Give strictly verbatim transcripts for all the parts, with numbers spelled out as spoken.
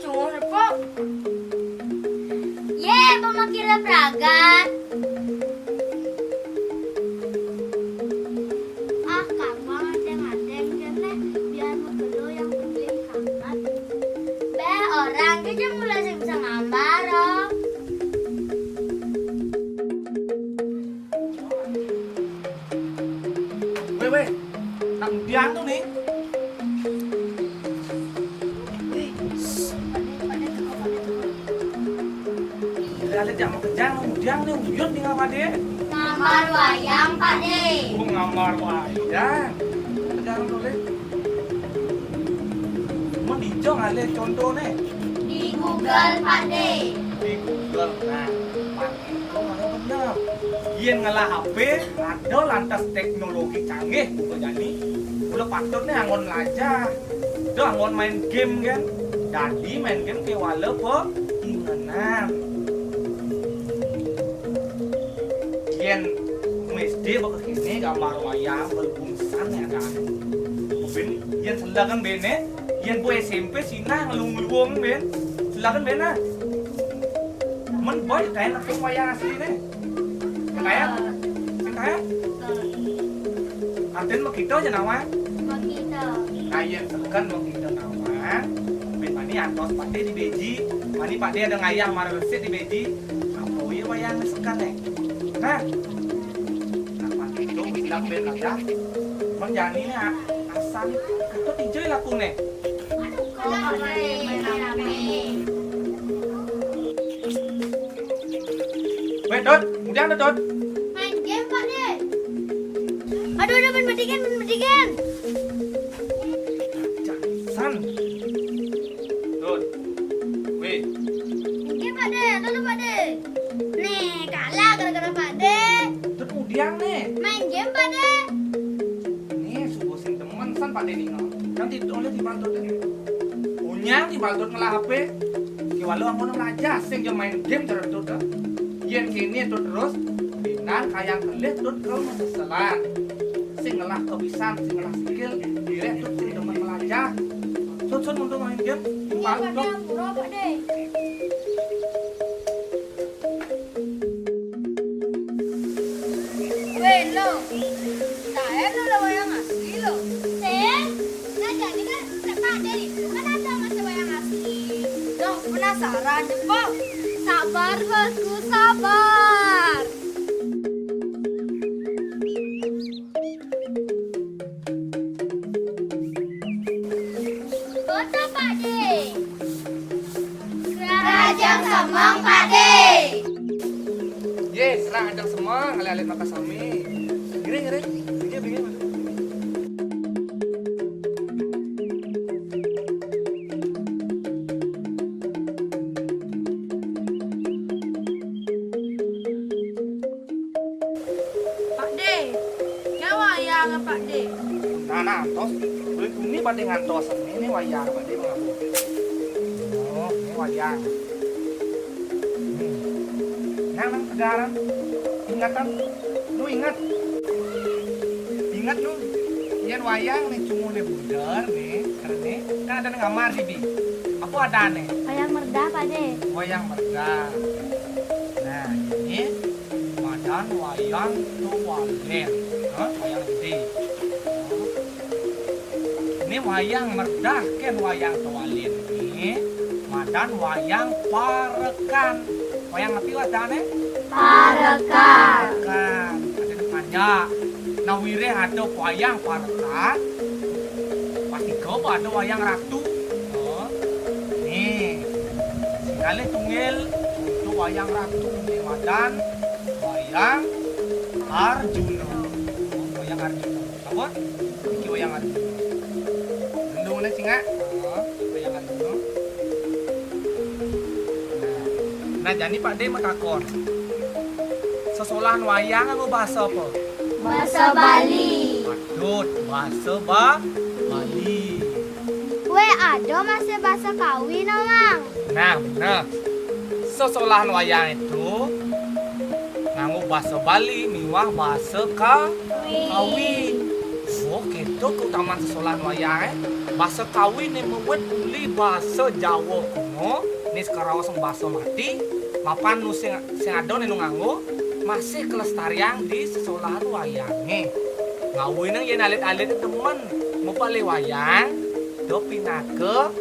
Cunguh repok. Yé, pemakira pragat. Ah, kampung adéng-adéng kéné, biar makelo yang penting pragat. Béh, orang ké jang mula sing bisa ngambar, oh. Wéh, wéh, nak ngudiang to né. Ada jak makejang, nak ngudiang né, uyut ningeh Pak Dé. Ngambar wayang, Pak Dé. Oh, ngambar wayang. Kejang to, Lé. Mun dija ngalih contoné? Di Google, Pak Dé. Di Google. Nah, Pak Dé to mara bener. Yén ngelah H P, ada lantas teknologi canggih buka jani. Mula patutné anggon lajah. Tuh anggon main game kan. Dadi main game kéwala pa ingenan. Yén mesti baka kéné gambar wayang belbungsan ya kan. Bén, yén selekan béné, yén boy S M P sinah ngelung-ngelung bén. Selekan béné. Men boy kain aku wayang asliné. Kain? Sing kain? Atin makita aja nawang. Makita. Kain seken makita nawang. Bén mani antos Pak Dé di Beji. Mani Pak Dé ada ngayah mara resik di Beji. Apa iya wayang seken, eh? Nah. Nah, mani itu bilang bén aja. Meng jani né, ah, asal. Itu tijai laku né. Aduh, kalau Pak Dé main apa? Wéh, Dot, ngudiang dah, Dot. Main game, Pak Dé. Aduh, aduh, main bedigan, main bedigan. San. Dot. Wéh. Main game, Pak Dé. Aduh, aduh, Pak Dé. Nih, kalah gara-gara Pak Dé. Dot, ngudiang né. Main game, Pak Dé. Nih, suba sing demen san Pak Dé ningeh. Kan ti-, oleh timbal Dot deh. Unyang timbal Dot ngelah H P. Kéwala ampun lajah sing ja main game terus Dot deh. Yén kéné Dot terus, binan kayang kelih Dot kal maseselan. Sing ngelah kebisan, sing ngelah sikil, direh Dot sing demen melajah. Sun, Sun, mundur main game, timbal Dot. Wéh, Lo. Saé Lo, Lo wayang asli, Lo? Sing, nah, jadi kan Pak Dé itu kan ada masa wayang asli. Loh, penasaran, Jepang? Sabar, bosku, sabar. Kota Pak Dé. Serah ajeng semeng, Pak Dé. Yé, serah ajeng semeng, alit-alit makasami. Ngiring, ngiring. Pinggir, pinggir, Pak. Pak Dé, kéwayang Pak Dé. Nah, nah, antos. Beli bumi Pak Dé ngantos. Ini wayang Pak Dé mengaku. Oh, ini wayang. Hmm. Nang, nang, tegaran. Ingatan. Lu ingat. Ingat lu. Yén wayang né cunguhné bunder né, kerené. Kan ada nang ngambar sih, Bi. Apa adané? Wayang merdah, Pak Dé. Wayang merdah. Nah, ini madan wayang tawalén. Hah? Wayang gedé. Ini wayang merdah kén wayang tawalén. Ini madan wayang parekan. Wayang apa adané? Parekan. Parekan. Ada panjak. Nah, wiréh ada wayang parekan. Pas tiga apa ada wayang ratu. Oh. Nih, sing kalih tunggil untuk wayang ratu. Nih, madan wayang Arjuna. Wayang Arjuna. Apa? Iki wayang Arjuna. Bendungné singak. Oh, wayang Arjuna. Nah, nah, jani Pak Dé matakon. Sesolahan wayang nganggo basa apa? Basa Bali. Patut, basa Ba-, Bali. Wéh, ada masih basa Kawi, no, Mang? Nah, bener. Sesolahan wayang itu nganggo basa Bali miwah basa Ka-, Kawi. Oh, gitu keutamaan sesolahan wayang, eh. Basa Kawi né mawit uli basa Jawa kuno, né sakaraos basa mati, mapan nu sing, sing ada né nu nganggo, masih kalestariang di sesolahan wayangé. Ngawinang yén alit-alité demen mapalih wayang, da pinaka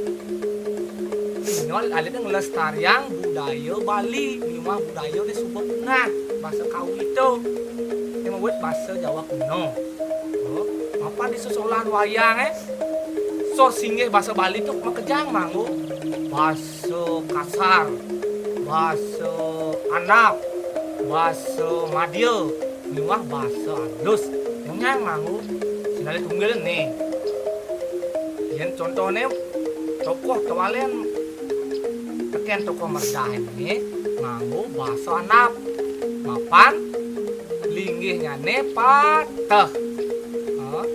dina alit-alité nglestariang budaya Bali, miwah budaya né suba punah, basa Kawi to. Né mawit basa Jawa kuno. Oh, mapan di sesolahan wayangé, sor singgih basa Bali to makejang manggo basa kasar, basa andap, basa madya, miwah basa alus. Nyang manggo sing alit tunggil né. Yén contoné tokoh Tawalén tekén tokoh Merdah né nganggo basa andap. Mapan linggihnyané pateh. Hah?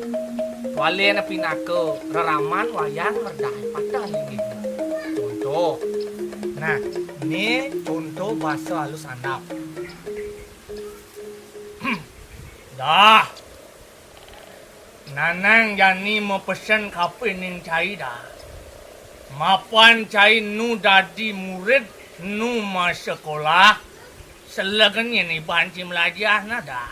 Tawalén pinaka reraman wayang Merdah pateh linggihnya. Contoh. Nah, né contoh basa alus andap. Dah. Nanang jani mapesen kapining cai dah. Mapan cai nu dadi murid nu masekolah, selegan yén iban ci mlajah nah dah.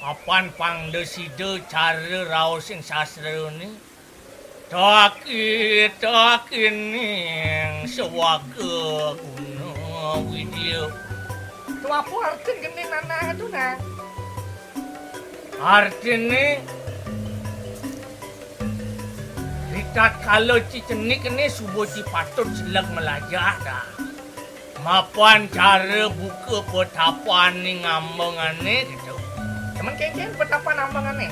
Mapan pang da sida cara raosing sastrané. Taki-takining swaga guna widya. To apa artin gending nanang to nah? Artiné, ritatkala ci cenik né suba ci patut seleg mlajah dah. Mapan cara buka petapaning ambengané kéto. Demen kénkén petapan ambengané?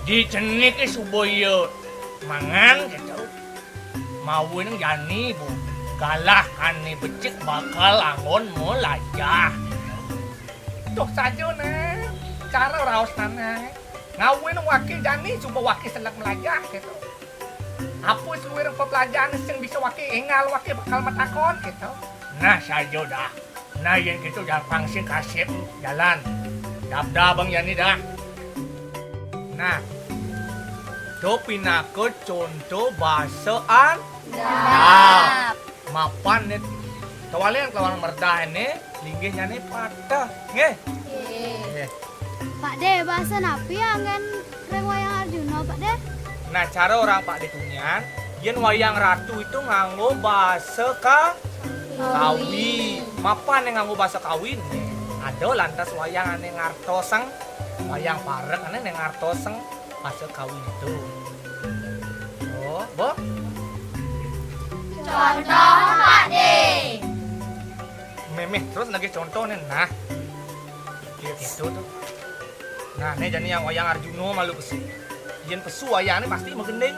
Di ceniké suba ia mangan kéto. Mawinan jani, Bu, galah ané becik bakal anggon mlajah. Tuh saja nah, cara raos nanang. Ngawin waké jani suba waké seleg mlajah kéto. Apa saluiring peplajahan sing bisa waké énggal, waké bakal matakon kéto. Nah, saja dah. Nah, yén kéto, jalan pang sing kasép jalan. Dab-dab bang jani dah. Nah, to pinaka conto basa andap. Mapan né tawalén kelawan Merdah né, linggihnyané pateh. Nggih. Nggih. Pak Dé, basa napi anggén ring wayang Arjuna, Pak Dé? Nah, cara orang Pak Dé tunian, yén wayang ratu itu nganggo basa Ka-, Kawi. Mapan yang nganggo basa Kawi né, ada lantas wayang ané ngartosang, wayang parek ané né ngartosang basa Kawi itu. Oh, boh? Contoh, Pak Dé. Méméh terus lagi contoh né, nah. Kaya gitu tuh. Nah, né jani yang wayang Arjuna malu pesu. Yén pesu wayangné pasti magending.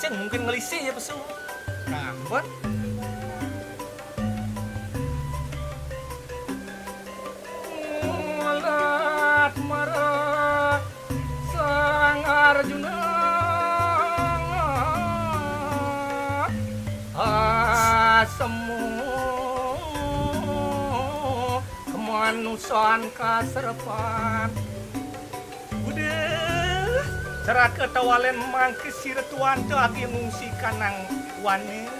Sing mungkin ngelisih ya pesu. Nah, ampun. Mulat marang Sang Arjuna asemu kamanusan kasrepan. Udah, ceraka tawalén mangké sira tuanta agi ngungsi kanang wané,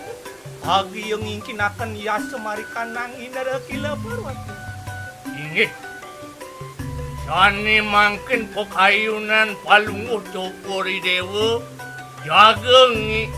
agi ngingkinaken yasa marikanang Indra Kila Parwati. Inggih. Sané mangkin pakayunan Palungguh Cokor I Déwa jaga ngi-,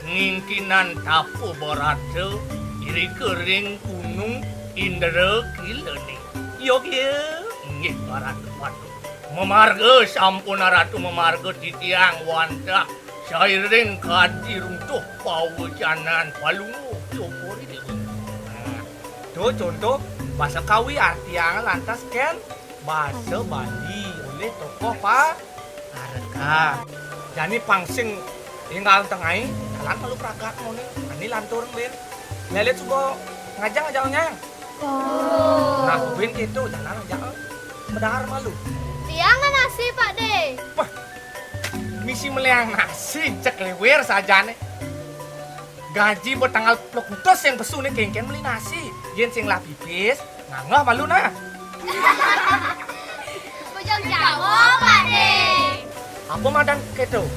ngingkinan tapa barata irika ring Gunung Indra Kilané. Yogya, inggih, Ratu Patut. Mamarga sampun Ratu, mamarga titiang wantah sairing kadi runtuh pawacanan Palungguh Cokor I Déwa. Nah, to conto basa Kawi artiang lantas kén basa Bali olih tokoh pa-, parekan. Jani pang sing énggal tengahé, jalan malu pragat ngoné, ané lantur bén. Lelet suba ngajeng, ajak nyang. Oh. Nah, bén kéto, jalan ajak medahar malu. Tiang nasi, Pak Dé. Wah, misi meliang nasi, cek liwir sajané. Gaji ba tanggal dua puluh kutus yang pesu né kénkén meli nasi. Yén sing lah pipis, nganggah malu nah. Bujang Jawa, Pak Dé. Apa madan kéto?